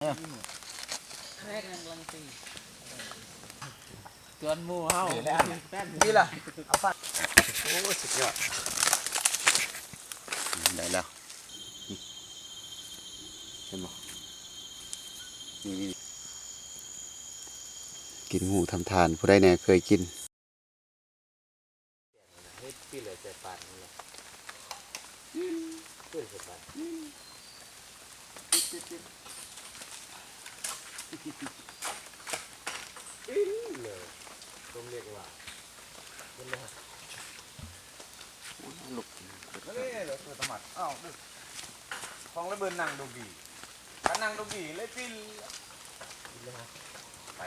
ເອີ ແຄກກຳລັງຕີ ຈວນໝູ່ເຮົາ ນີ້ແຫຼະ ນີ້ລະ ເອົາປາ ໂອ້ຍ ສຸດຍອດ ໄດ້ແລ້ວ ນີ້ ເຫັນບໍ່ ນີ້ໆ ກິນຫູທຳທານ ຜູ້ໃດແດ່ເຄີຍກິນ? ເຮັດປີແລ້ວໃສ່ປານນີ້ແຫຼະ ເຄີຍໃສ່ປານ ອີ່ເລີຍ ສົມເດັດວ່າ ເຫັນບໍ່? ລຸກ ເອີ ເລີຍ ເປີດຕະໝັດ ອ້າວ ຂອງລະເບີນນັ່ງດົງກີ ກະນັ່ງດົງກີເລີຍ ປີນ ໄປ.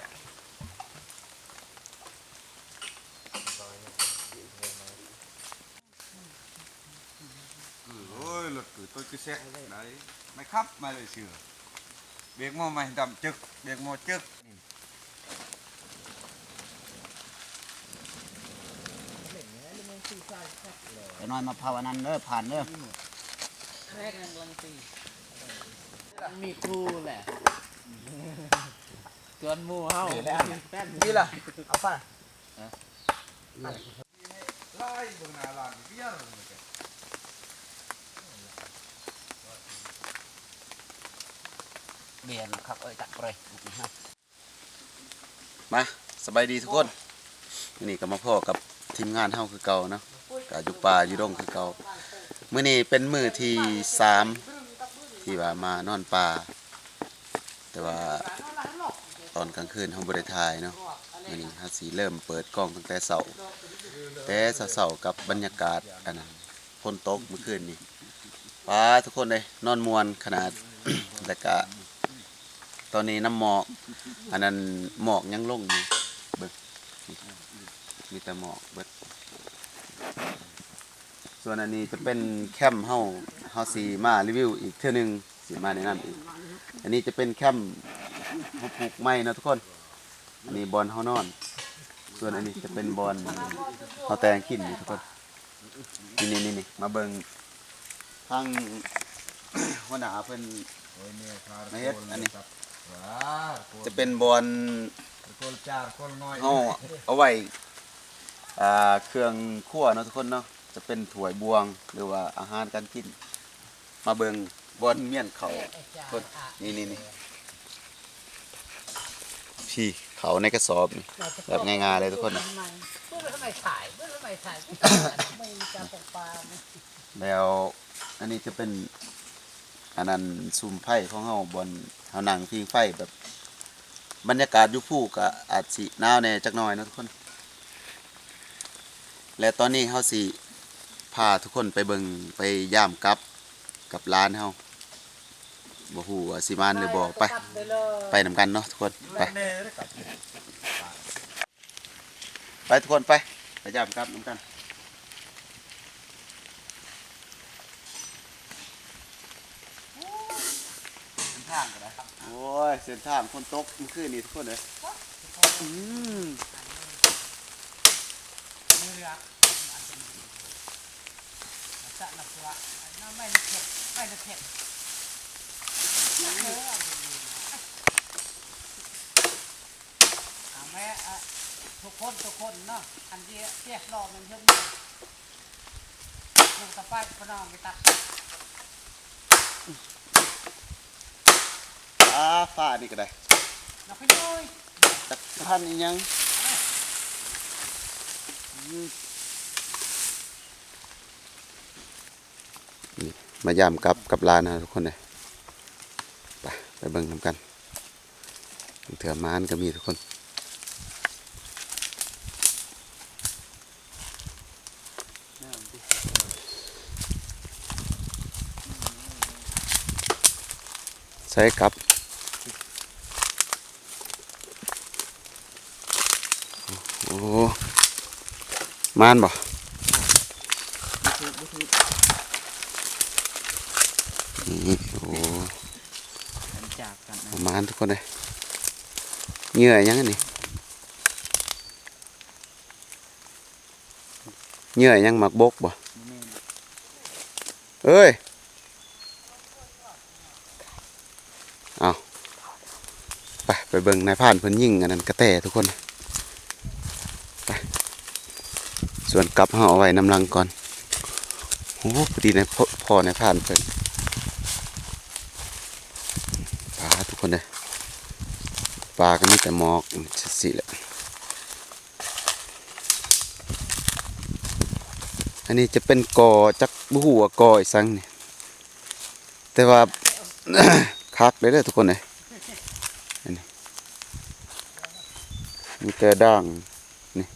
ໂອ້ຍ ລົດຄືໂຕຄືແຊກໄດ໋ ໄມ່ຂັບມາເລີຍເຊື່ອ ເບກໝໍ້ໃໝ່ດຳຈຶກ ເບກໝໍ້ຈຶກ ຈັກໜ້ອຍມາເຜົາອັນນັ້ນເດີ ຜ່ານເດີ ແຄກກຳລັງຕີ ມີຄູແຫຼະ ຈວນໝູ່ເຮົາ ນີ້ແຫຼະ ນີ້ລະ ເອົາປາ ຮະ ລາຍເບິ່ງໜ້າຫຼານເບຍ ເບຍຄັກເອີຍ ຈັກເລີຍ ມາ ສະບາຍດີທຸກຄົນ ມື້ນີ້ກໍມາພໍ້ກັບທີມງານເຮົາຄືເກົ່າເນາະ ກະຢູ່ປ່າຢູ່ດົງຄືເກົ່າ ມື້ນີ້ເປັນມື້ທີສາມ ທີ່ວ່າມານອນປ່າ ແຕ່ວ່າຕອນກາງຄືນເຮົາບໍ່ໄດ້ຖ່າຍເນາະ ມື້ນີ້ເຮົາຊິເລີ່ມເປີດກ້ອງຕັ້ງແຕ່ເຊົ້າ ແຕ່ເຊົ້າໆ ກັບບັນຍາກາດອັນນັ້ນ ຝົນຕົກມື້ຄືນນີ້ ປາ ທຸກຄົນເອີຍ ນອນມ່ວນຂະໜາດ ແລ້ວກະຕອນນີ້ນ້ຳໝອກ ອັນນັ້ນໝອກຍັງລົງຢູ່ ເບິ່ງ ມີແຕ່ໝອກເບິດ ສ່ວນອັນນີ້ຈະເປັນແຄມເຮົາ ເຮົາຊິມາຣີວິວອີກເທື່ອໜຶ່ງ ຊິມາແນະນຳອີກ ອັນນີ້ຈະເປັນແຄມເຮົາປູກໃໝ່ເນາະທຸກຄົນ ອັນນີ້ບ່ອນເຮົານອນ ສ່ວນອັນນີ້ຈະເປັນບ່ອນເຮົາແຕ່ງກິນນີ້ທຸກຄົນ ນີ້ໆໆ ມາເບິ່ງທາງຫົວໜ້າເພິ່ນມາເຮັດ ອັນນີ້ຈະເປັນບ່ອນເຮົາເອົາໄວ້ ອ່າ ເຄື່ອງຄົວເນາະທຸກຄົນເນາະ ຈະເປັນຖ້ວຍບ່ວງ ຫຼືວ່າອາຫານການກິນ ມາເບິ່ງບ່ອນມ້ຽນເຂົ້າ ນີ້ໆໆ ພີ້ ເຂົ້າໃນກະສອບນີ້ ແບບງ່າຍໆເລີຍທຸກຄົນ ແລ້ວອັນນີ້ຈະເປັນ ອັນນັ້ນ ສຸມໄຟຂອງເຮົາ ບ່ອນເຮົານັ່ງຜິງໄຟ ແບບບັນຍາກາດຢູ່ພູກະອາດຊິໜາວແດ່ຈັກໜ້ອຍເນາະທຸກຄົນ ແລະຕອນນີ້ເຮົາຊິພາທຸກຄົນໄປເບິ່ງ ໄປຢາມກັບ ກັບຫຼານເຮົາ ບໍ່ຮູ້ວ່າຊິມານຫຼືບໍ່ ໄປ ໄປນຳກັນເນາະທຸກຄົນ ໄປ ໄປທຸກຄົນ ໄປ ໄປຢາມກັບນຳກັນ ເສັ້ນທາງກໍໄດ້ ໂອ້ຍ ເສັ້ນທາງຝົນຕົກມື້ຄືນນີ້ທຸກຄົນເອີຍ ອືມ ເອົາແມ່ ເອີ ທຸກຄົນ ທຸກຄົນເນາະ ອັນທີ່ເສຍຫຼໍ່ແມ່ນເທິງນີ້ ລົງຕະປາຍປະນອງໄປຕັດ ອາ ຟ້ານີ້ກໍໄດ້ ນັກພະໂຍຍ ຈັກພັນອີ່ຫຍັງ ອືມ. ນີ້ ມາຢາມກັບ ກັບຫຼານເຮົາທຸກຄົນເດີ ໄປ ໄປເບິ່ງນຳກັນ ເທື່ອມານກໍມີທຸກຄົນ ໃສ່ກັບ ໂອ້ ມານບໍ່? ບໍ່ຖືກ ບໍ່ຖືກ ນີ້ ໂອ້ ກັນຈາກກັນນະ ມານທຸກຄົນເດ້ ເຫຍື່ອຫຍັງອັນນີ້? ເຫຍື່ອຫຍັງ? ໝາກບົກບໍ່? ບໍ່ແມ່ນ ເອີຍ ເອົ້າ ໄປ ໄປເບິ່ງນາຍພານເພິ່ນຍິງອັນນັ້ນກະແຕທຸກຄົນ. ໄປ ສ່ວນກັບເຮົາເອົາໄວ້ນຳຫຼັງກ່ອນ. ໂອ້ ພໍດີນາຍ ພໍ ພໍນາຍພານເພິ່ນ. ປາ ທຸກຄົນເດີ ປາກໍມີແຕ່ໝອກຊີ້ແຫຼະ. ອັນນີ້ຈະເປັນກໍ ຈັກບໍ່ຮູ້ວ່າກໍອີ່ສັງນີ້ ແຕ່ວ່າຄັກເດ້ ເດີທຸກຄົນເອີຍ. ອັນນີ້ມີແຕ່ດ່າງນີ້.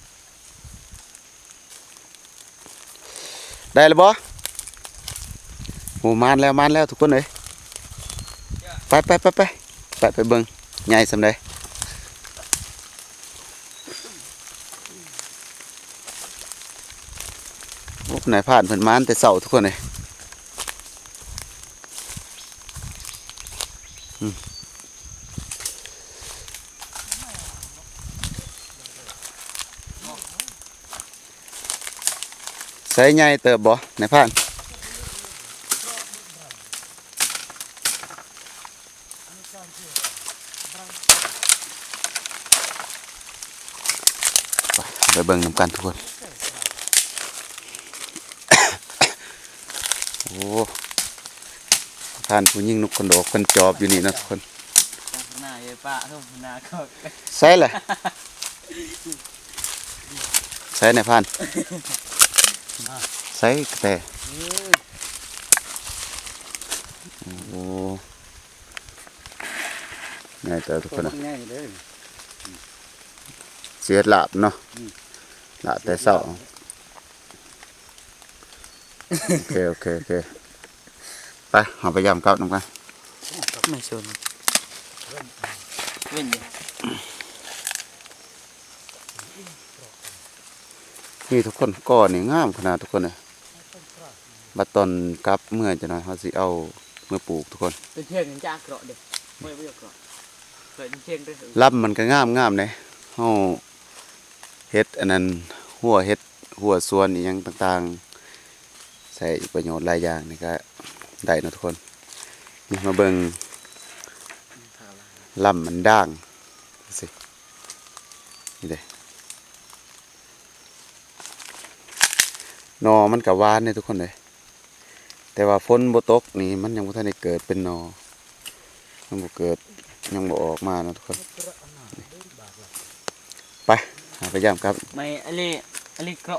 ໄດ້ແລ້ວບໍ່? ໂອ້ ມານແລ້ວ ມານແລ້ວທຸກຄົນເອີຍ. ໄປ ໄປ ໄປ ໄປ ໄປ ໄປເບິ່ງໃຫຍ່ສ່ຳໃດ. ໂອ້ ນາຍພານເພິ່ນມາແຕ່ເຊົ້າທຸກຄົນເອີຍ. ອືມ ໃສ່ໃຫຍ່ເຕີບບໍ່ ນາຍພານ? ໄປ ໄປເບິ່ງນຳກັນທຸກຄົນ. ໂອ້ ທ່ານຜູ້ຍິງນົກກະໂດກເພິ່ນຈອບຢູ່ນີ້ເນາະທຸກຄົນ. ໃສລະ? ໃສນາຍພານ? ໃສກະແຕ? ໂອ້ ໃຫຍ່ເຕີບທຸກຄົນນະ. ໂອ້ ບັກໃຫຍ່ເດີ. ຊິເຮັດລາບເນາະ. ອືມ ລາບແຕ່ເຊົ້າ. ໂອເຄ ໂອເຄ ໂອເຄ ໄປ ເຮົາໄປຢາມກັບນຳກັນ. ໄມ່ຊົນ ເວັນຢູ່ ນີ້ທຸກຄົນ ກໍນີ້ງາມຂະໜາດທຸກຄົນເອີຍ. ບັດຕອນກັບເມື່ອຈັກໜ່ອຍ ເຮົາຊິເອົາເມືອປູກທຸກຄົນ. ເປັນພຽງຈັກເກາະເດ້ ບໍ່ ບໍ່ເກາະ ເປັນພຽງເດ້. ລຳມັນກໍງາມໆເດ້ ເຮົາ ເຮັດອັນນັ້ນ ຮົ້ວເຮັດ ຮົ້ວສວນອີ່ຫຍັງຕ່າງໆ ໃຊ້ປະໂຫຍດຫຼາຍຢ່າງນີ້ກະໄດ້ເນາະທຸກຄົນ. ນີ້ມາເບິ່ງລຳມັນດ່າງ ຊີ້ ນີ້ເດ້ ໜໍ່ມັນກະຫວານເດ້ທຸກຄົນເອີຍ. ແຕ່ວ່າຝົນບໍ່ຕົກນີ້ ມັນຍັງບໍ່ທັນໄດ້ເກີດເປັນໜໍ່ ມັນບໍ່ເກີດ ຍັງບໍ່ອອກມາເນາະທຸກຄົນ. ໄປ ເຮົາໄປຢາມກັບ. ໄມ້ອາລີ ອາລີເກາະ.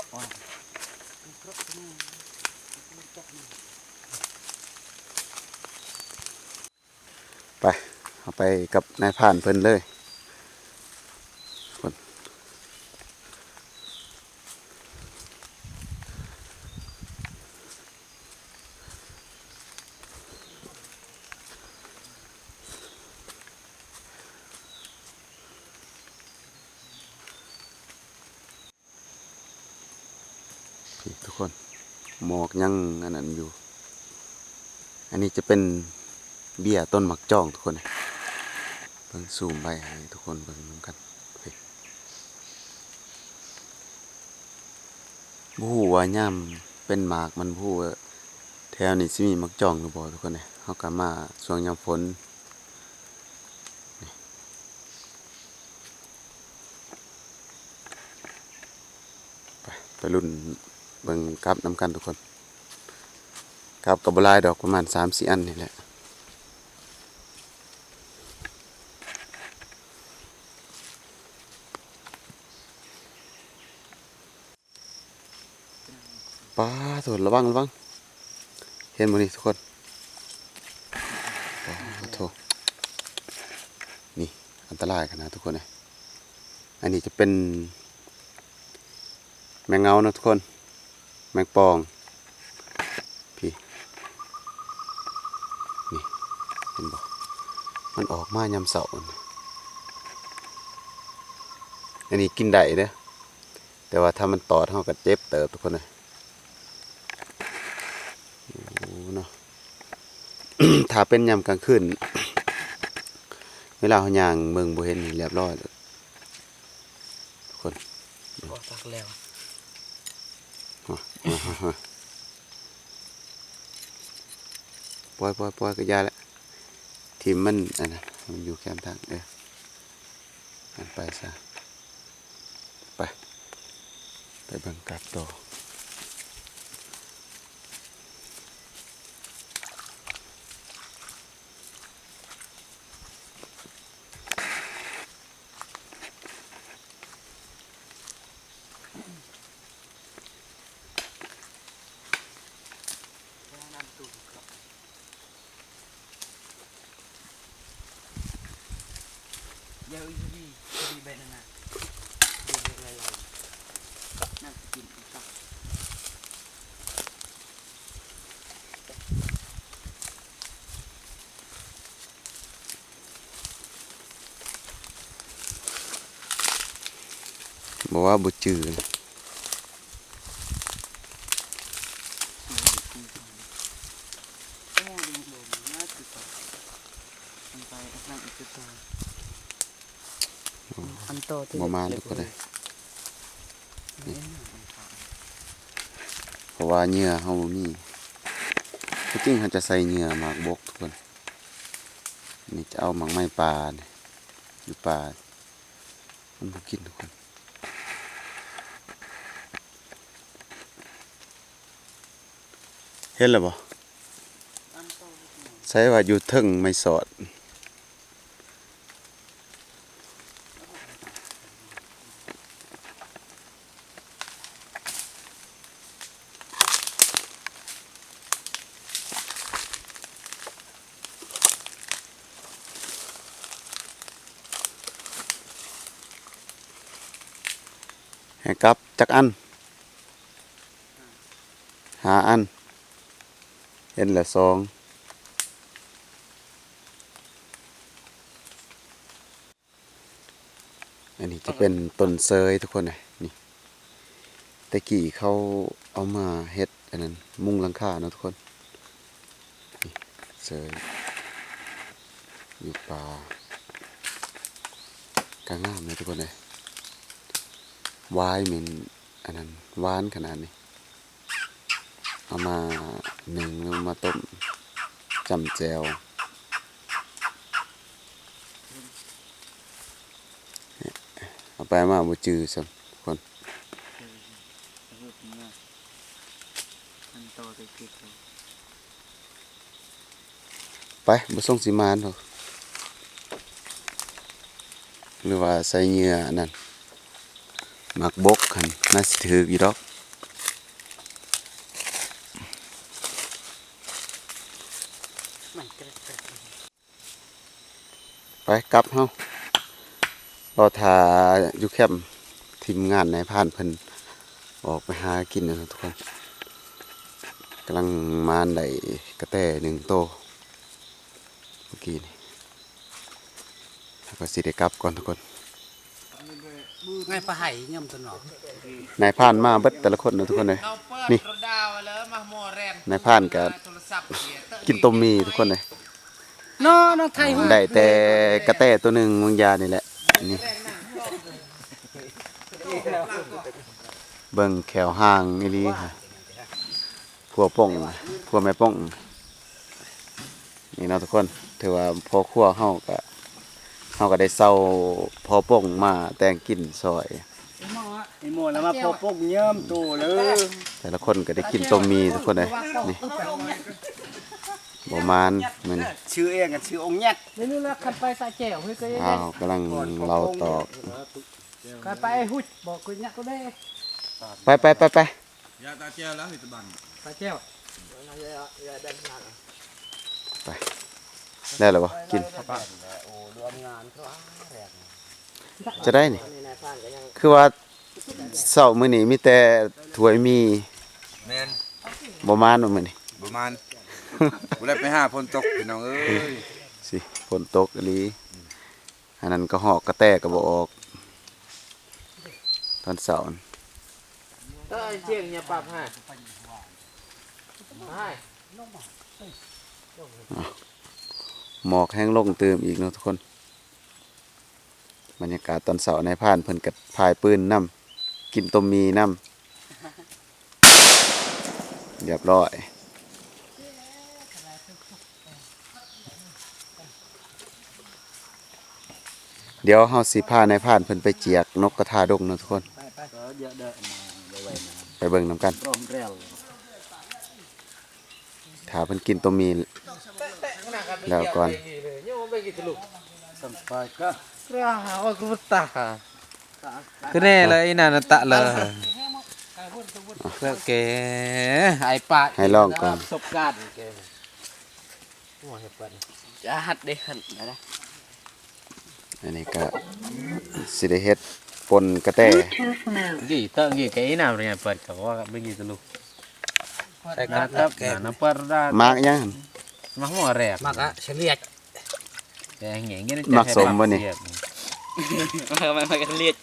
ໄປ ເຮົາໄປກັບນາຍພານເພິ່ນເລີຍ. ນີ້ທຸກຄົນ ໝອກຍັງອັນນັ້ນຢູ່. ອັນນີ້ຈະເປັນເບ້ຍຕົ້ນໝາກຈອງທຸກຄົນ. ເບິ່ງ ຊູມໄປໃຫ້ທຸກຄົນເບິ່ງນຳກັນ. ບໍ່ຮູ້ວ່າຍາມເປັນໝາກມັນ ບໍ່ຮູ້ວ່າແຖວນີ້ຊິມີໝາກຈອງຫຼືບໍ່ທຸກຄົນເອີຍ. ເຮົາກະມາຊ່ວງຍາມຝົນ. ໄປ ໄປລຸ້ນເບິ່ງກັບນຳກັນທຸກຄົນ. ກັບກໍບໍ່ຫຼາຍດອກ ປະມານສາມສີ່ອັນນີ້ແຫຼະ. ປາໂທ້ ລະວັງ ລະວັງ ເຫັນບໍ່ນີ້ທຸກຄົນ? ປາໂທ້ ນີ້ອັນຕະລາຍຂະໜາດທຸກຄົນເອີຍ. ອັນນີ້ຈະເປັນແມງເງົາເນາະທຸກຄົນ ແມງປ່ອງ. ພີ້ ນີ້ ເຫັນບໍ່? ມັນອອກມາຍາມເຊົ້າ. ອັນນີ້ກິນໄດ້ເດີ ແຕ່ວ່າຖ້າມັນຕອດເຮົາກໍເຈັບເຕີບທຸກຄົນເອີຍ. ໂອ້ເນາະ ຖ້າເປັນຍາມກາງຄືນ ເວລາເຮົາຍ່າງເບິ່ງບໍ່ເຫັນນີ້ ຮຽບຮ້ອຍໂລດ. ທຸກຄົນ ບໍ່ ຕັກແລ້ວ ປ່ອຍໆໆ ກໍຢ່າແຫຼະ ຖິ້ມມັນ ອັນນັ້ນ ມັນຢູ່ແຄມທາງ. ເອີ ໄປຊະ ໄປ ໄປເບິ່ງກັບຕໍ່. ບໍ່ວ່າບໍ່ຈື່ນະ. ອັນຕໍ່ທີ່ ບໍ່ມານທຸກຄົນເອີຍ ນີ້ ເພາະວ່າເຫຍື່ອເຮົາບໍ່ມີ. ທີ່ຈິງເຮົາຈະໃສ່ເຫຍື່ອໝາກບົກທຸກຄົນ. ນີ້ຈະເອົາໝາກໄມ້ປ່ານີ້ ຢູ່ປ່າ ມັນບໍ່ກິນທຸກຄົນ. ເຫັນແລ້ວບໍ່? ໃສ່ວ່າຢູ່ເທິງໄມ້ສອດ. ໃຫ້ກັບຈັກອັນ? ຫ້າອັນ ເຫັນແລ້ວສອງ. ອັນນີ້ຈະເປັນຕົ້ນເຊີຍທຸກຄົນເອີຍ ນີ້ ແຕ່ກີ້ເຂົາເອົາມາເຮັດອັນນັ້ນ ມຸງຫຼັງຄາເນາະທຸກຄົນ. ນີ້ເຊີຍຢູ່ປ່າ ກະງາມເລີຍທຸກຄົນເອີຍ. ຫວາຍແມ່ນອັນນັ້ນ ຫວານຂະໜາດນີ້. ເອົາມາໜຶ້ງ ຫຼື ເອົາມາຕົ້ມ ຈ້ຳແຈ່ວ. ເອົາໄປເອົາມາບໍ່ຈື່ຊ້ຳຄົນ. ໄປ ບໍ່ສົ່ງຊິມານດອກ ຫຼືວ່າໃສ່ເຫຍື່ອອັນນັ້ນ ໝາກບົກຫັ້ນ ໜ້າຊິຖືກຢູ່ດອກ. ໄປກັບເຮົາ ລໍຖ້າຢູ່ແຄມ ທີມງານນາຍພານເພິ່ນອອກໄປຫາກິນນະທຸກຄົນ. ກຳລັງມານໄດ້ກະແຕໜຶ່ງໂຕເມື່ອກີ້ນີ້ ແລ້ວກໍຊິໄດ້ກັບກ່ອນທຸກຄົນ. ນາຍພານມາເບິດແຕ່ລະຄົນເນາະທຸກຄົນເອີຍ. ນີ້ ນາຍພານກໍກິນຕົ້ມໝີ່ທຸກຄົນເອີຍ. ເນາະ ນ້ອງໄທຫູ ໄດ້ແຕ່ກະແຕໂຕໜຶ່ງບາງຢ່າງນີ້ແຫຼະ ນີ້ ເບິ່ງແຂ້ວຫ່າງອີ່ຫຼີ ຜົວປົ້ງ ຜົວແມ່ປົ້ງ. ນີ້ເນາະທຸກຄົນ ຖືວ່າພໍ່ຄົວເຮົາກະ ເຮົາກະໄດ້ເຊົ່າພໍ່ປົ້ງມາແຕ່ງກິນຊ່ອຍ. ອີ່ໝໍລະມາພໍ່ປົ້ງເຍິ້ມໂຕເລີຍ. ແຕ່ລະຄົນກະໄດ້ກິນຕົ້ມໝີ່ທຸກຄົນເອີຍ. ນີ້ ບໍ່ມານມື້ນີ້ ຊື່ເອງກະຊື່ອົງແຍດ. ນີ້ລະຄັນໄປສະແຈວ ເຮີ້ຍ ກໍ ອ້າວ ກຳລັງເລົ່າຕອກ. ໄປ ໄປ ຫຸດ ບອກຄືຍັກໂຕເດ້. ໄປ ໄປ ໄປ ໄປ. ຢາຕາແຈ່ວແລ້ວເຮັດຕະບັນ ຕາແຈ່ວ ໄປ ໄດ້ແລ້ວບໍ່? ກິນ ຈະໄດ້ນີ້ ຄືວ່າເຊົ້າມື້ນີ້ມີແຕ່ຖ້ວຍໝີ່. ແມ່ນ ບໍ່ມານບໍ່ມື້ນີ້ ບໍ່ມານ ບໍ່ໄດ້ໄປຫາ ຝົນຕົກພີ່ນ້ອງເອີຍ. ຊິຝົນຕົກອີ່ຫຼີ. ອັນນັ້ນກະຮອກກະແຕກະບໍ່ອອກ ຕອນເຊົ້າ. ເອີ ສຽງເຫື່ອປັບຫາ ໝອກແຮງລົງຕື່ມອີກເນາະທຸກຄົນ. ບັນຍາກາດຕອນເຊົ້າ ນາຍພານເພິ່ນກະພາຍປືນນຳ ກິນຕົ້ມໝີ່ນຳ. ຮຽບຮ້ອຍ. ດຽວເຮົາຊິພານາຍພານເພິ່ນໄປຈຽກນົກກະທາດົງເນາະທຸກຄົນ. ໄປເບິ່ງນຳກັນ. ຖ້າເພິ່ນກິນໂຕມີແລ້ວກ່ອນ. ຄືແນ່ເລີຍອີ່ນັ້ນນະຕະເລີ. ເພື່ອແກ ໄອ້ປາກ ໃຫ້ລອງກ່ອນ. ປະສົບການແກ ໂອ້ຍ ເປີດ ຈະຫັດເດ້ຫັ້ນນະ. ອັນນີ້ກໍຊິໄດ້ເຮັດປົ່ນກະແຕ. ກີ້ເຕີງກີ້ແກອີ່ນ້ຳເປັນຫຍັງເປີດກໍວ່າເປັນກີ້ຕະລຸ. ໃສ່ກັບແກງ ນ້ຳປາດາ ໝາກຫຍັງຫັ້ນ? ໝາກຫົວແຣກ ໝາກອະສະລຽດ. ແກງຫຍັງນີ້ ໝາກສົ້ມບໍ່ນີ້? ໝາກ ໝາກສະລຽດ.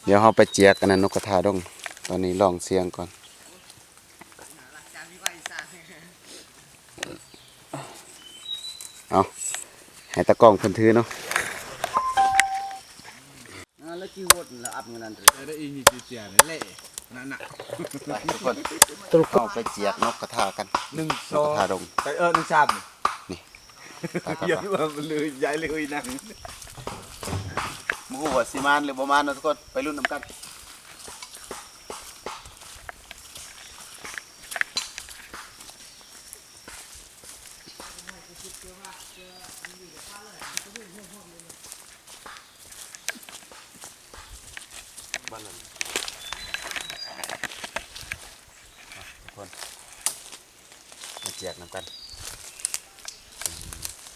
ດຽວເຮົາໄປຈຽກອັນນັ້ນ ນົກກະທາດົງ. ຕອນນີ້ລອງສຽງກ່ອນ. ເອົາ ໃຫ້ຕາກ້ອງເພິ່ນຖືເນາະ. ອ່າ ແລ້ວຈີ່ຫົດລະອັບເງິນນັ້ນເດີ. ໄດ້ອີ່ນີ້ເຈຍແຫຼະ ນັ້ນນະ. ໄປທຸກຄົນ ເຮົາໄປຈຽກນົກກະທາກັນ. ໜຶ່ງ ສອງ ນົກກະທາດົງ. ໄປ ເອີ ໜຶ່ງ ສາມ ນີ້. ໄປ ໄປ ໄປ. ບໍ່ຮູ້ວ່າຊິມານຫຼືບໍ່ມານເນາະທຸກຄົນ ໄປລຸ້ນນຳກັນ. ມາເລີຍ ອ່ະ ທຸກຄົນ ມາແຈກນຳກັນ.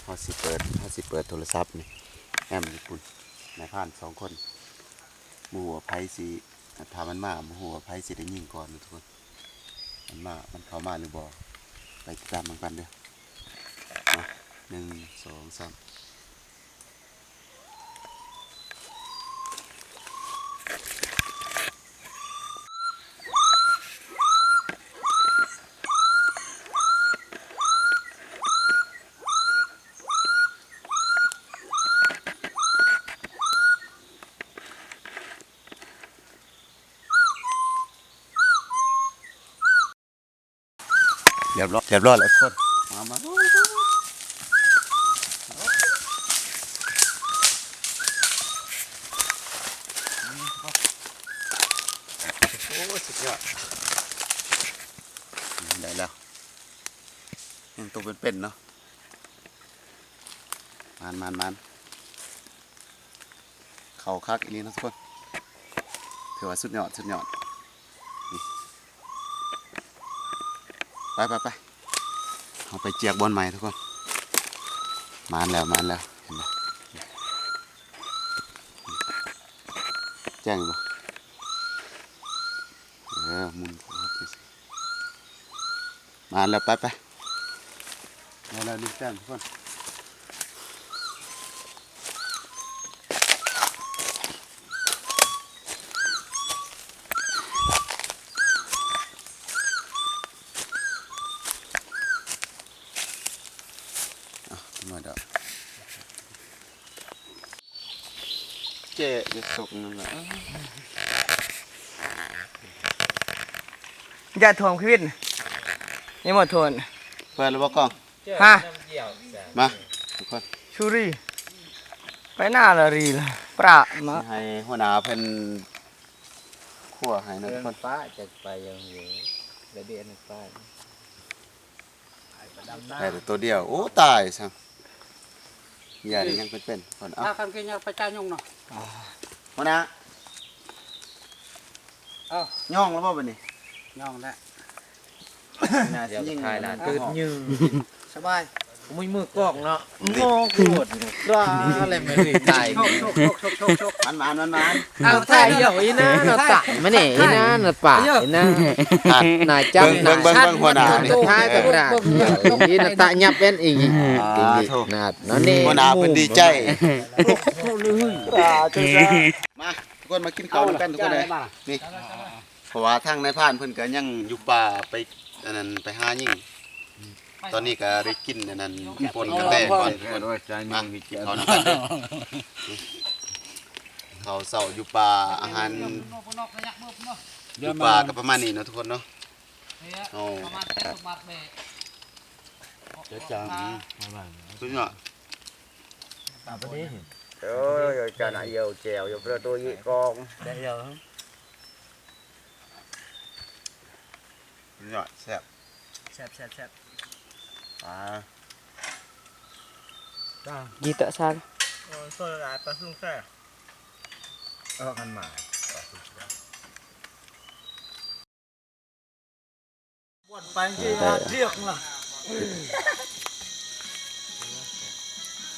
ເຮົາຊິເປີດ ເຮົາຊິເປີດໂທລະສັບນີ້ ແອ້ມຢູ່ພຸ້ນ ນາຍພານສອງຄົນ ບໍ່ຮູ້ວ່າໃຜຊິ ຖ້າມັນມາ ບໍ່ຮູ້ວ່າໃຜຊິໄດ້ຍິງກ່ອນເນາະທຸກຄົນ. ມັນມາ ມັນເຂົ້າມາຫຼືບໍ່ ໄປຕິດຕາມນຳກັນເດີ. ມາ ໜຶ່ງ ສອງ ສາມ. ຮຽບຮ້ອຍ ຮຽບຮ້ອຍແລ້ວທຸກຄົນ. ມາ ມາ ໂອ້ຍ ສຸດຍອດ ໄດ້ແລ້ວ. ຍັງໂຕເປັນໆເນາະ. ມານໆໆ ເຂົ້າຄັກອີ່ຫຼີເນາະທຸກຄົນ. ຖືວ່າສຸດຍອດ ສຸດຍອດ. ນີ້ ໄປໆໆ ເຮົາໄປຈຽກບ່ອນໃໝ່ທຸກຄົນ. ມານແລ້ວ ມານແລ້ວ ເຫັນບໍ່? ແຈ້ງຢູ່ບໍ່? ເອີ ໝຸນ ມາແລ້ວ ໄປ ໄປ ໄດ້ແລ້ວ ໜຶ່ງແຕ້ມທຸກຄົນ. ອ່ະ ມາດອກ. ເຈ້ ຢ່າຕົກນັ້ນລະ ຢ່າຖ້ວມຊີວິດ ນີ້ໝົດຖ້ວມ. ເປີດແລ້ວບໍ່ກ້ອງ? ຮະ ມາທຸກຄົນ ຊູຣີ ໄປໜ້າລະຣີລະປະມາ ໃຫ້ຫົວໜ້າເພິ່ນຂົ້ວໃຫ້ນະທຸກຄົນ. ປ້າຈະໄປຢ່າງເດີ ລະເດນປ້າ. ໄດ້ແຕ່ໂຕດຽວ. ໂອ້ ຕາຍຊະ ຢ່ານີ້ຍັງເປັນໆ. ເອົາ ຖ້າຄັນຄືຍັງໄປຈ່າຍຍົງເນາະ ຫົວໜ້າ. ເອົ້າ ຍ່ອງແລ້ວບໍ່ບັດນີ້? ຍ່ອງແລ້ວ. ດຽວກໍຖ່າຍລະ ຕື່ນຍື ສະບາຍ. ມີມືກ້ອງເນາະ ງໍໂຄດກາແລະແມ່ເອີຍຕາຍ. ມັນມານ ມັນມານ. ເອົາຖ່າຍດຽວອີນານະຕະ ມານີ້ ອີນານະປາກ ອີນາ ນາຈັບ ເບິ່ງ ເບິ່ງ ເບິ່ງ ເບິ່ງຫົວໜ້ານີ້ ຖ່າຍກັບນາ ອີນາຕະຫຍັບແມ່ນອີ ອ່າ ນາ ນານີ້ ຫົວໜ້າເພິ່ນດີໃຈ. ມາ ທຸກຄົນມາກິນເຂົ້ານຳກັນທຸກຄົນເດີ. ນີ້ ເພາະວ່າທາງນາຍພານເພິ່ນກໍຍັງຢູ່ປ່າໄປ ອັນນັ້ນ ໄປຫາຍິງ. ຕອນນີ້ກໍໄດ້ກິນອັນນັ້ນ ປົ່ນກະແຕກ່ອນ ມາກິນເຂົ້ານຳກັນເດີ. ເຂົ້າເຊົ້າຢູ່ປ່າ ອາຫານຢູ່ປ່າກໍປະມານນີ້ເນາະທຸກຄົນເນາະ. ໂອ້ ເຈົ້າ ອືມ ສຸດຍອດ. ອາ ພໍດີ ໂອ້ຍ ຈານອາເຢວແຈ່ວຢູ່ ເພື່ອໂຕອີກກອງ ໄດ້ເຢວ ຍອດ ແຊບ ແຊບໆໆ ອ່າ ຈີຕະຊາ ໂອ້ຍ ໂຊດາປາຊຸງແຊບ ເອີ ຄັນມາ ປາຊຸງແຊບ. ບ່ອນໄປທີ່ຫາທຽງລະ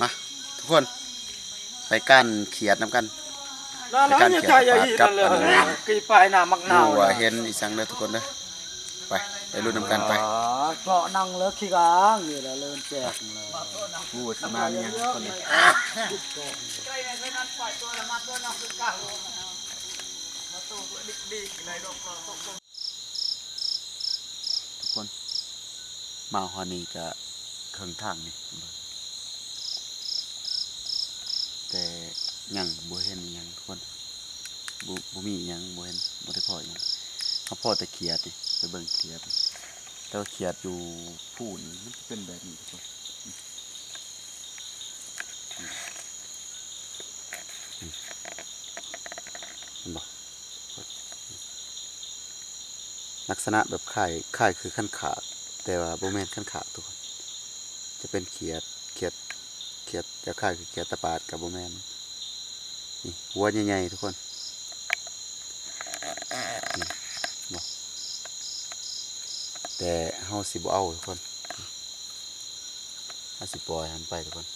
ມາທຸກຄົນ ໄປກ້ານຂຽດນຳກັນ ໄປກ້ານຂຽດປາດກັບອັນນີ້ ກີປາຍໜ້າໝາກນາວ ຮູ້ວ່າເຫັນອີ່ສັງເດີທຸກຄົນເດີ ໄປ ໄປລຸ້ນນຳກັນໄປ ເກາະນັ່ງເລີຂີ້ກາງນີ້ລະເລີ່ມແຈກແລ້ວ ຮູ້ວ່າຊິມາມີຫຍັງທຸກຄົນເດີ. ທຸກຄົນ ມາຮອດນີ້ກະເຄິ່ງທາງນີ້ ແຕ່ຍັງບໍ່ເຫັນອີ່ຫຍັງທຸກຄົນ ບໍ່ ບໍ່ມີອີ່ຫຍັງ ບໍ່ເຫັນ ບໍ່ໄດ້ພໍ້ອີ່ຫຍັງ ເຮົາພໍ້ແຕ່ຂຽດນີ້ ໄປເບິ່ງຂຽດນີ້ ແຕ່ວ່າຂຽດຢູ່ພູ້ນມັນຈະເປັນແບບນີ້ທຸກຄົນ ເຫັນບໍ່? ລັກສະນະແບບຄ້າຍ ຄ້າຍຄືຄັນຂາກ ແຕ່ວ່າບໍ່ແມ່ນຄັນຂາກທຸກຄົນ ຈະເປັນຂຽດ ຂຽດ ຂຽດ ຈະຄ້າຍຄືຂຽດຕາປາດກະບໍ່ແມ່ນ ນີ້ ຫົວໃຫຍ່ໆທຸກຄົນ ນີ້ ເຫັນບໍ່? ແຕ່ເຮົາຊິບໍ່ເອົາທຸກຄົນ ເຮົາຊິປ່ອຍໃຫ້ມັນໄປທຸກຄົນ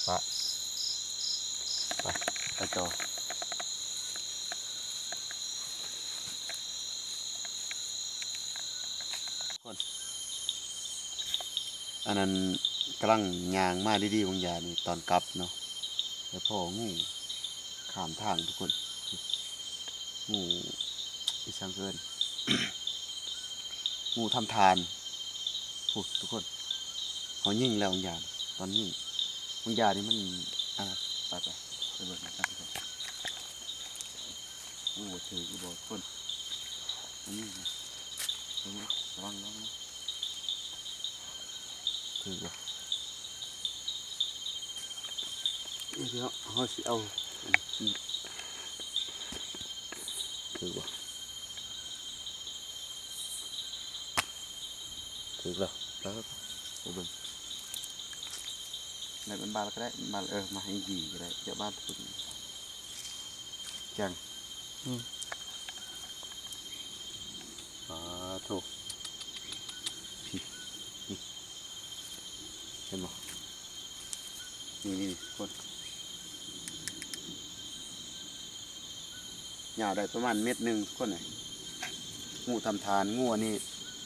ປະ ໄປ ໄປຕໍ່ ຄົນ ອັນນັ້ນກຳລັງຍ່າງມາດີໆ ບາງຢ່ານີ້ຕອນກັບເນາະ ແລ້ວພໍ້ງູຂ້າມທາງທຸກຄົນ ງູ ອີ່ສັງເອີ້ນ ງູທຳທານ ພຸ້ນທຸກຄົນ ເຮົາຍິງແລ້ວບາງຢ່າ ຕອນຍິງ ບາງຢ່ານີ້ມັນ ອ່າ ໄປໆ ໄປເບິ່ງນຳກັນທຸກຄົນ ໂອ້ ຖືກຢູ່ບໍ່ທຸກຄົນ ມັນຍິງນະ ລະວັງ ລະວັງນະ ຖືກບໍ່? ດຽວເຮົາຊິເອົາອັນນີ້ ຖືກບໍ່? ຖືກແລ້ວ ໄປ ໄປເບິ່ງ ໄດ້ເປັນບາດກະໄດ້ ບາດ ເອີ ມາໃຫ້ດີກະໄດ້ ຈະບາດ ຈັ່ງ ອືມ ປາໂທ້ ພີ້ ນີ້ ເຫັນບໍ່? ນີ້ໆ ທຸກຄົນ ຍາວໄດ້ປະມານເມັດໜຶ່ງທຸກຄົນເອີຍ ງູທຳທານ ງູອັນນີ້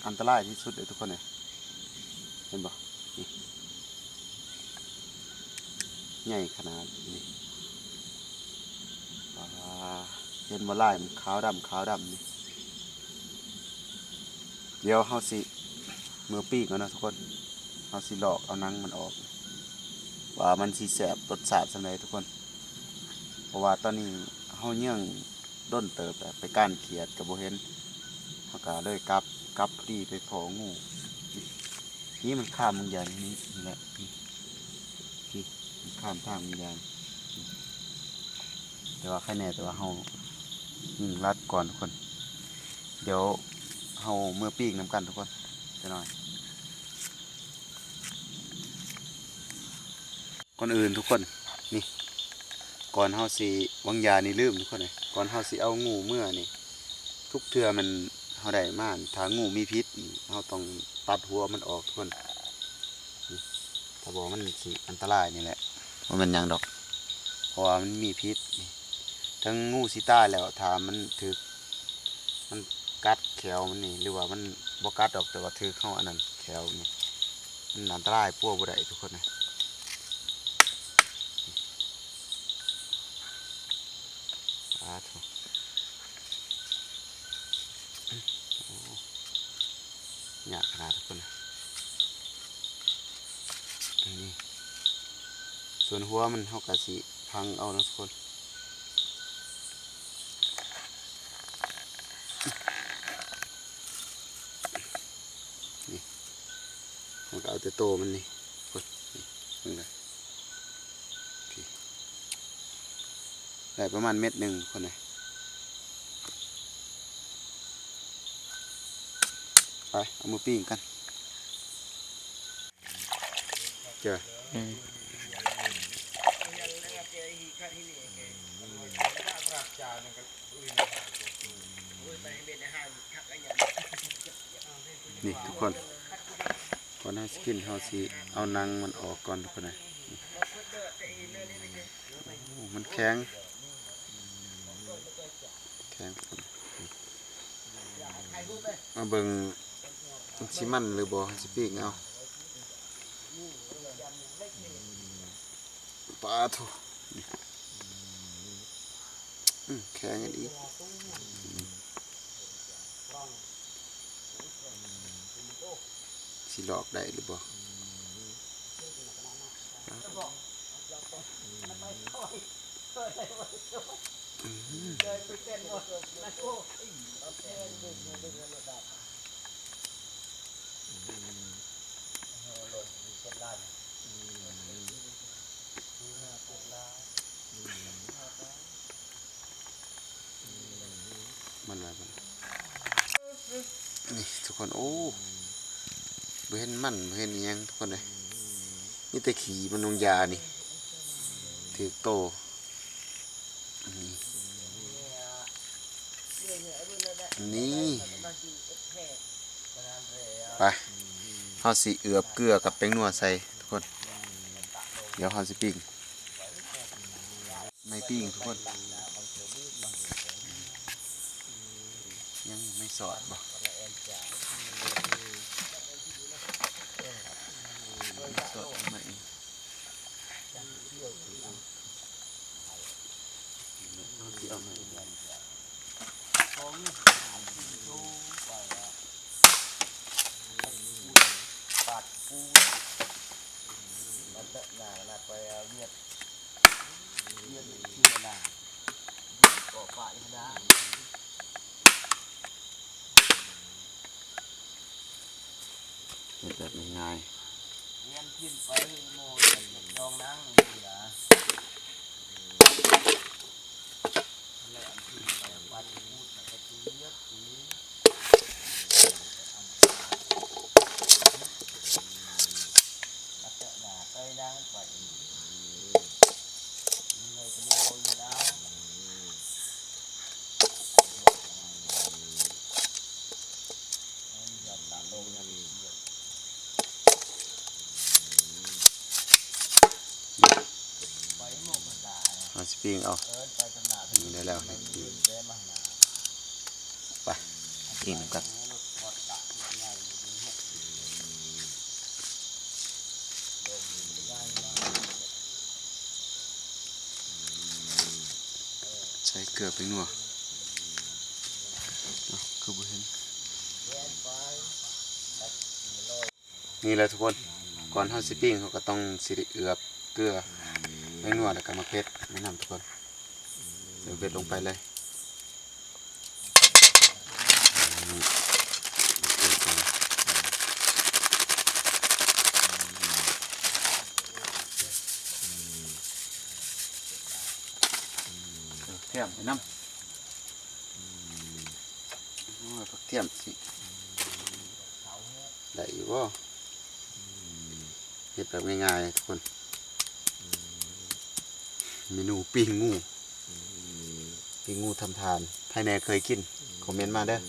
ອັນຕະລາຍທີ່ສຸດເລີຍທຸກຄົນເອີຍ ເຫັນບໍ່? ນີ້ ໃຫຍ່ຂະໜາດນີ້ ປາ ເຫັນບໍ່ ລາຍມັນຂາວດຳ ຂາວດຳນີ້ ດຽວເຮົາຊິເມືອປີ້ງເອົາເນາະທຸກຄົນ ເຮົາຊິລອກເອົາໜັງມັນອອກ ວ່າມັນຊິແຊບລົດຊາດສ່ຳໃດທຸກຄົນ ເພາະວ່າຕອນນີ້ເຮົາເຍືອງດົນເຕີບແລ້ວ ໄປກ້ານຂຽດກະບໍ່ເຫັນ ເຮົາກະເລີຍກັບ ກັບພໍດີໄປພໍ້ງູ ນີ້ມັນຂ້າມບາງຢ່າງນີ້ ນີ້ແຫຼະ ນີ້ ນີ້ ມັນຂ້າມທາງບາງຢ່າງ ແຕ່ວ່າໃຄແນ່ ແຕ່ວ່າເຮົາຍິງລັດກ່ອນທຸກຄົນ ດຽວເຮົາເມືອປີ້ງນຳກັນທຸກຄົນ ຈັກໜ້ອຍ ກ່ອນອື່ນທຸກຄົນ ນີ້ ກ່ອນເຮົາຊິ ຫວັງຢ່ານີ້ລືມທຸກຄົນເອີຍ ກ່ອນເຮົາຊິເອົາງູເມືອນີ້ ທຸກເທື່ອແມ່ນເຮົາໄດ້ມາ ຖ້າງູມີພິດນີ້ ເຮົາຕ້ອງຕັດຫົວມັນອອກທຸກຄົນ ນີ້ ຖ້າບໍ່ມັນຊິອັນຕະລາຍນີ້ແຫຼະ ບໍ່ແມ່ນຫຍັງດອກ ເພາະວ່າມັນມີພິດນີ້ ເຖິງງູຊິຕາຍແລ້ວ ຖ້າມັນຖືກ ມັນກັດແຂ້ວມັນນີ້ ຫຼືວ່າມັນບໍ່ກັດດອກ ແຕ່ວ່າຖືກເຮົາອັນນັ້ນ ແຂ້ວນີ້ ມັນອັນຕະລາຍ ປົວບໍ່ໄດ້ທຸກຄົນເອີຍ ປາໂທ້ ໂອ້ ຍາກຂະໜາດທຸກຄົນ ອັນນີ້ ສ່ວນຫົວມັນເຮົາກະຊິພັງເອົາເນາະທຸກຄົນ ນີ້ ເຮົາກະເອົາແຕ່ໂຕມັນນີ້ ພຸ້ນ ເບິ່ງເດີ ໄດ້ປະມານເມັດໜຶ່ງຄົນເອີຍ. ໄປ ເອົາມືປີ້ງກັນ ເຈີ ອືມ ນີ້ທຸກຄົນ ກ່ອນເຮົາຊິກິນ ເຮົາຊິເອົາໜັງມັນອອກກ່ອນ ທຸກຄົນເອີຍ. ໂອ້ ມັນແຂງ ແຂງ ມາເບິ່ງ ມັນຊິມັນຫຼືບໍ່ ເຮົາຊິປີ້ງເອົາ. ປາໂທ້ ອືມ ແຂງອີກ ຊິລອກໄດ້ຫຼືບໍ່? ມັນວ່າ ນີ້ທຸກຄົນ ໂອ້ ບໍ່ເຫັນມັນ ບໍ່ເຫັນອີ່ຫຍັງທຸກຄົນເອີຍ ມີແຕ່ຂີ້ມັນ ນົງຢານີ້ ຖືກໂຕ ນີ້ ນີ້ ໄປ ເຮົາຊິເອືອບເກືອກັບແປ້ງນົວໃສ່ທຸກຄົນ ດຽວເຮົາຊິປີ້ງ ໄມ້ປີ້ງທຸກຄົນ ຍັງໄມ້ສອດບໍ່ ໄມ້ສອດ ໄມ້ ເຮົາຊິເອົາໄມ້ ເຮັດແບບງ່າຍໆ ເຮົາຊິປີ້ງເອົາ ນີ້ໄດ້ແລ້ວ ໄປ ປີ້ງນຳກັນ ໃສ່ເກືອໄປນົວ ເອົ້າ ຄືບໍ່ເຫັນ ນີ້ແຫຼະທຸກຄົນ ກ່ອນເຮົາຊິປີ້ງ ເຮົາກໍຕ້ອງຊິໄດ້ເອືອບເກືອ ແປ້ງນົວ ແລ້ວກໍໝາກເຜັດ ແນະນຳທຸກຄົນ ເອືອບເຜັດລົງໄປເລີຍ ແຖມໄປນຳ ໂອ້ຍ ຜັກທຽມຊິ ໄດ້ຢູ່ບໍ່? ເຮັດແບບງ່າຍໆ ທຸກຄົນ ເມນູປີ້ງງູ ປີ້ງງູທຳທານ ໃຜແນ່ເຄີຍກິນ ຄອມເມັນມາເດີ ຄ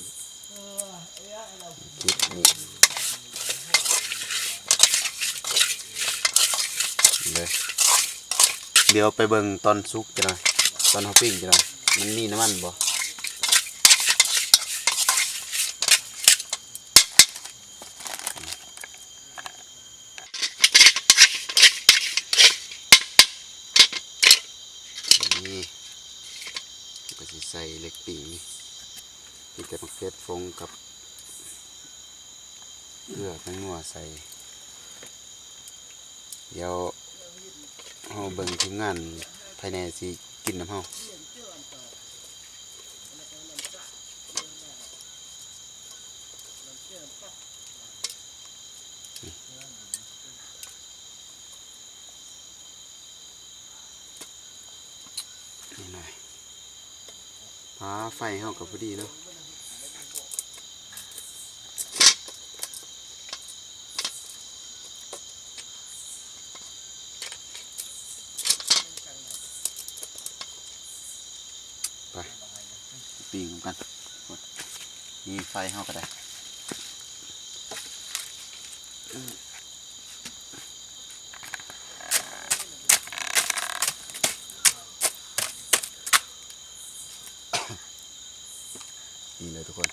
ລິບນີ້ ເດີ ດຽວໄປເບິ່ງຕອນສຸກຈັກໜ່ອຍ ຕອນເຮົາປີ້ງຈັກໜ່ອຍ ມັນມີນ້ຳມັນບໍ່? ນີ້ ກໍຊິໃສ່ເຫຼັກປີ້ງນີ້ ມີແຕ່ໝາກເຜັດຟົງກັບເກືອ ແປ້ງນົວໃສ່ ດຽວເຮົາເບິ່ງທີມງານໃຜແນ່ຊິກິນນຳເຮົາ ນີ້ ອ່າ ໄຟເຮົາກໍພໍດີເນາະ. ໄປ ປີ້ງນຳກັນ. ນີ້ໄຟເຮົາກໍໄດ້. ນີ້ເລີຍທຸກຄົນ.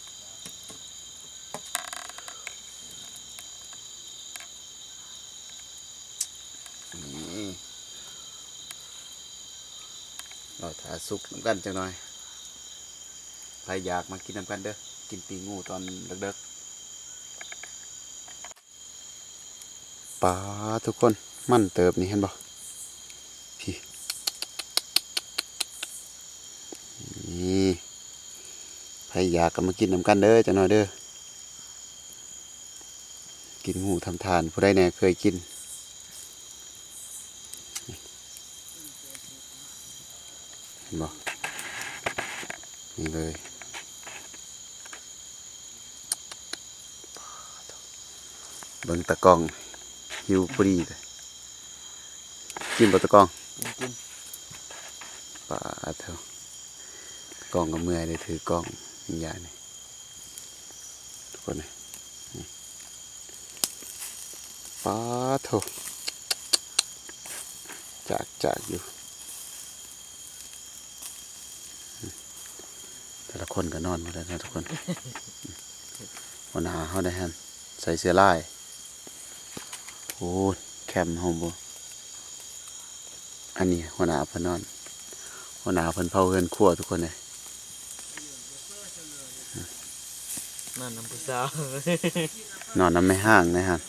ນີ້ ລໍຖ້າສຸກນຳກັນຈັກໜ່ອຍ. ໃຜຢາກມາກິນນຳກັນເດີ ກິນປີ້ງງູຕອນເດິກໆ. ປາ ທຸກຄົນ ມັນເຕີບນີ້ ເຫັນບໍ່? ພີ້ ນີ້ ໃຜຢາກກໍມາກິນນຳກັນເດີ ຈັກໜ່ອຍເດີ. ກິນງູທຳທານ ຜູ້ໃດແດ່ເຄີຍກິນ ເຫັນບໍ່? ນີ້ເລີຍ. ເບິ່ງຕາກ້ອງ ຫິວພໍດີເລີຍ. ກິນບໍ່ຕາກ້ອງ? ກິນ ກິນ. ປາດໂທ້ ຕາກ້ອງກໍເມື່ອຍເດ້ ຖືກ້ອງຢ່າງນີ້ ທຸກຄົນເອີຍ. ນີ້ ປາດໂທ້ ຈາກ ຈາກຢູ່. ແຕ່ລະຄົນກໍນອນໝົດແລ້ວເນາະທຸກຄົນ. ຫົວໜ້າເຮົາໄດ້ຫັ້ນ ໃສ່ເສື້ອລາຍ. ໂອ້ ແຄມເຮົາບໍ່ ອັນນີ້ຫົວໜ້າເພິ່ນນອນ. ຫົວໜ້າເພິ່ນເຝົ້າເຮືອນຄົວທຸກຄົນເອີຍ. ນອນນຳຜູ້ສາວ ນອນນຳແມ່ຮ້າງໃນຫັ້ນ.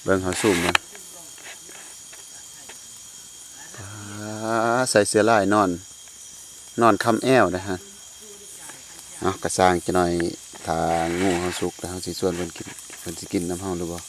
ເບິ່ງເຮົາຊູມເບິ່ງ ປາ ໃສ່ເສື້ອລາຍນອນ ນອນຄ້ຳແອວໄດ໋ຫັ້ນ. ເອົາ ກະຊ່າງຈັກໜ່ອຍ ຖ້າງູເຮົາສຸກແລ້ວ ເຮົາຊິຊວນເພິ່ນກິນ ເພິ່ນຊິກິນນຳເຮົາຫຼືບໍ່.